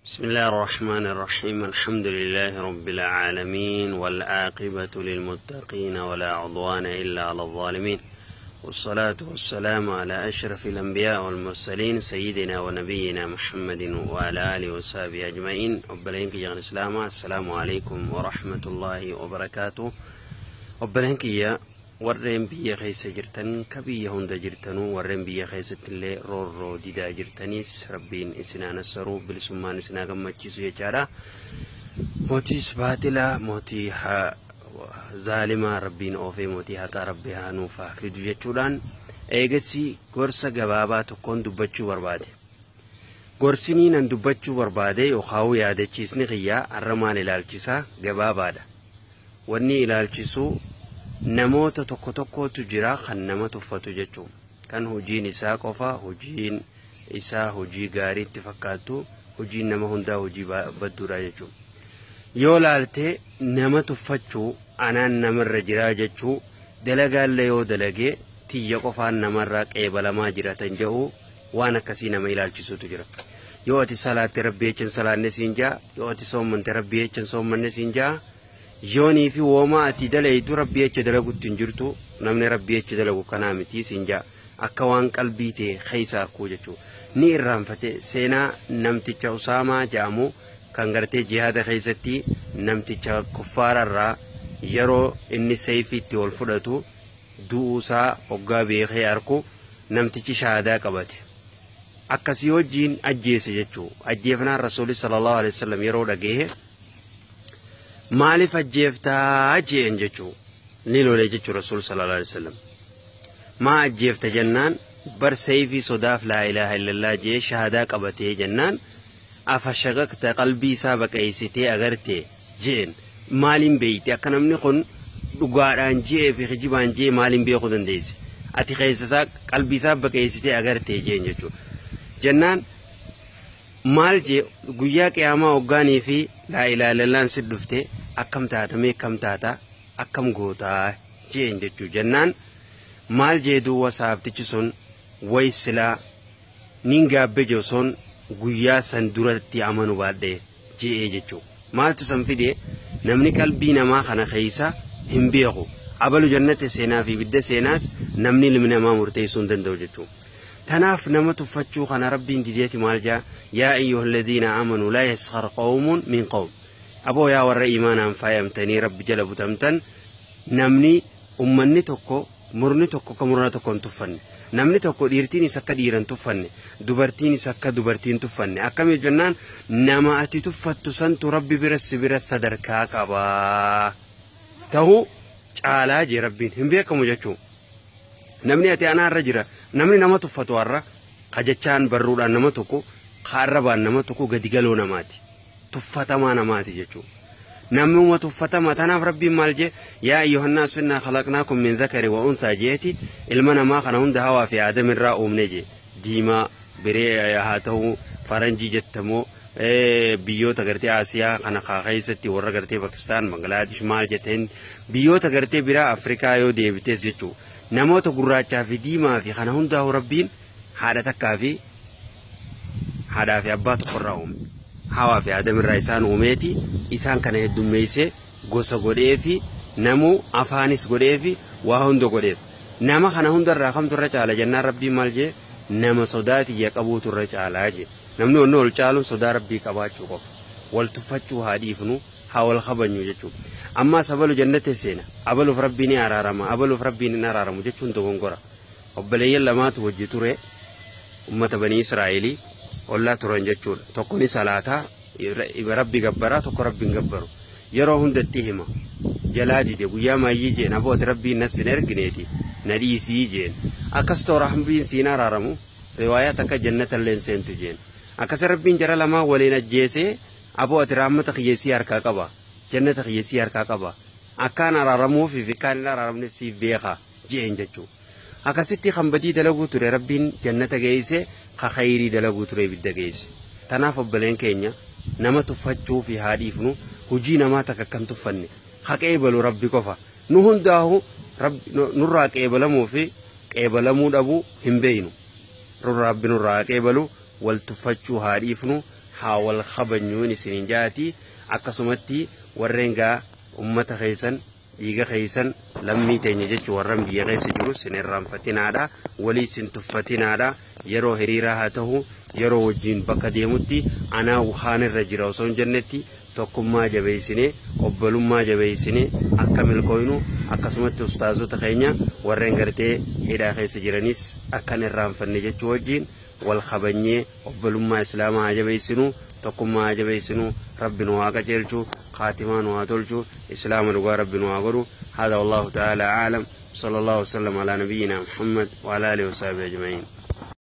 بسم الله الرحمن الرحيم. الحمد لله رب العالمين، والعاقبة للمتقين، ولا عدوان إلا على الظالمين، والصلاة والسلام على أشرف الأنبياء والمرسلين سيدنا ونبينا محمد وعلى آله وصحبه أجمعين. Obboleen kiyya Islaamaa، السلام عليكم ورحمة الله وبركاته. Obboleen kiyya warreen biyya keessa jirtan, ka biyya hunda jirtanuu, warreen biyya keessatti illee roorroo didaa jirtanis, Rabbiin isinaa nassaruu, bilisummaan isinaa gammachiisu jechaadha. Mootii baaxilaa, mootii zaalimaa Rabbiin oofee mootii haqaa Rabbi haa nuuf haa fidu jechuudhaan, eegasii gorsa gabaabaa tokkoon dubbachuu barbaade. Gorsinii nan dubbachuu barbaade yookaan yaadachiisni kiyyaa har'a maal ilaalchisaa? Gabaabaadha. Wanni ilaalchisuu namoota tokko tokkotu jira kan nama tuffatu jechuudha. Kan hojiin isaa qofa, hojiin isaa hojii gaarii itti fakkaattu, hojiin nama hundaa hojii badduudha jechuudha. Yoo laaltee nama tuffachuu, anaan namarra jiraa jechuu, dalagaallee yoo dalagee tiyya qofaan namarraa qeebalamaa jiratan jedhu, waan akkasii nama ilaalchisutu jira. Yoo ati salaatte Rabbi jechan salaanne siin jaa, yoo ati soommante Rabbi jechan soommanne siin jaa, yoonii fi woomaa ati dalaytu Rabbi jecha dalagutti hin jirtu, namni Rabbi jecha dalagu kanaa miti siin jaa, akka waan qalbii ta'e keessa arkuu jechuudha. Ni irraanfate seenaa namticha Usaamaa jedhamu kan gartee jihaada keessatti namticha kuffaararraa yeroo inni seefiitti ol fudhatu du'uusaa hoggaa beekee arku namtichi shaahadaa qabate. Akkasii wajjiin ajjeese jechuudha. Ajjeefnaan Rasuulli صلى الله عليه وسلم yeroo dhagahe, "Maaliif ajjeeftaa?" jeen jechuudha. Ni lole jechuudha Rasuulli صلى الله عليه وسلم. Maa ajjeefta jennaan, bar seeyfii sodaaf لا إله إلا الله jee shahadaa qabatee jennaan, "أفشققت qalbii isaa baqeessitee agarte?" jeen. Maaliin beeyte akka namni kun dhugaadhaan je'ee fi kijibaan je'e? Maaliin beekuu dandeesse? Ati keessa isaa, qalbii isaa baqeessitee agarte jeen jechuudha. Jennaan maal jee? "Guyyaa qiyaamaa hoggaanii fi لا إله إلا الله n si dhufte akkam taatamee, akkam taata, akkam gootaa?" jeen jechuudha. Jennaan maal jee duwwa saaftichi sun? "Way silaa nin gaabbe osoon guyyaa san duratti amanu baadhee" je'ee jechuudha. Maaltu san fide? Namni qalbii namaa kana keessa hin beeku. Abalu jannate seenaa fi ibidda seenaas namni ilmi namaa murteessuu hin danda'u jechuudha. Tanaaf nama tuffachuu kana Rabbiin dideeti. Maal jaa? يا أيها الذين آمنوا لا يسخر قوم من قوم. Aboo yaa warra imaanaan faayamtanii Rabbi jala butamtan, namni ummanni tokko, murni tokko akka murna tokko hin tuffanne. Namni tokko dhiirtiinis akka dhiiran tuffanne, dubartiinis akka dubartiin tuffanne. Akkamiif jennaan, nama ati tuffattu santu Rabbi bira si bira sadarkaa qabaa. Ta'uu caalaa jee Rabbiin hin beekamu jechuudha. Namni ati anaarra jira, namni nama tuffatu har'a kajachaan barruudhaan nama tokko kaarrabaan nama tokko gadi galoo namaati. Tuffatamaa namaati jechuudha. Namni tuffatama. Tanaaf Rabbiin maal jee? يا أيها الناس إنا خلقناكم من ذكر وأنثى jeeti. Ilma namaa kana hunda Hawaa fi Aadam irraa uumne jee. Diimaa biree haa ta'u, faranjii jettamoo, biyyoota gartee Asiyaa kana keessatti warra gartee Pakistaan, Bangladesh maal jetteen, biyyoota gartee biraa Afrikaa yoo deebitees jechuudha. Namoota gurraachaa fi diimaa fi kana hundaa'u Rabbiin haadha takkaa fi haadhaa fi abbaa tokkorraa uume. Hawaa fi Aadam irraa isaan uumeeti isaan kana heddummeessee gosa godhee fi namuu afaanis godhee fi waa hunda godheef. Nama kana hundarraa kamtu irra caala jennaan, Rabbiin maal jee? Nama sodaatiyya qabuutu irra caalaa jee. Namni onni ol caaluun sodaa Rabbii qabaachuu qofa. Wal tuffachuu haa dhiifnu, haa wal kabajnu jechuudha. Ammaas abalu jannate seena, abaluuf Rabbii ni araarama, abaluuf Rabbiin hin araaramu jechuun dogongora. Obboleeyyan lamaatu wajji ture, ummata Banii Israa'elii, ollaa turan jechuudha. Tokko ni salaataa, Rabbi gabbaraa, tokko Rabbi hin gabbaru. Yeroo hundatti hima. Jalaa dide. Guyyaa maayyii jeen, "Abooti, Rabbiin nas hin ergineeti, na dhiisii" jeen. Akkas toora Rabbiin siin araaramu, riwaayaa takka jannata illee seentu jeen. Akkas Rabbiin jara lamaa waliin ajjeesee, "Aboo, ati rahmata kiyyeessii harkaa qaba. Jannata kiyyeessii harkaa qaba. Akkaan araaramuuf fi kaan hin araaramneef siif beeka" jeen jechuudha. Akkasitti kan badii dalaguu ture Rabbiin jannata geesse, ka khayrii dalaguu ture ibidda geesse. Tanaaf obboleen keenya, nama tuffachuu fi haa dhiifnu, hojii namaa takka kan tuffanne. Ha qeebalu Rabbi qofa. Nu hundaahu nurraa qeebalamuu fi qeebalamuu dhabuu hin beeynu. Rabbi nurraa qeebalu. Wal tuffachuu haa dhiifnu. Haa wal kabanyuun isiniin jaati. Akkasumatti warreen gaa ummata keessan, dhiiga keessan, lammii teenya jechuun warran biyya keessa jiru sin irraanfatinaadha, walii sin tuffatinaadha. Yeroo hiriiraa haa ta'u, yeroo wajjin bakka deemutti, anaa kaan irra jira osoo hin jennetti, tokkummaa jabeessinee, obbolummaa jabeessinee akka milkooynu. Akkasumatti ustaazota keenya warreen gartee hidhaa keessa jiranis akka hin irraanfanne jechuu wajjin wal kabanyee obbolummaa islaamaa haa jabeessinu, tokkummaa haa jabeessinu. Rabbi nu haa qajeelchu, خاتمان واتولجو إسلام رقا رب وأقرو. هذا والله تعالى أعلم، صلى الله وسلم على نبينا محمد وعلى آله وصحبه أجمعين.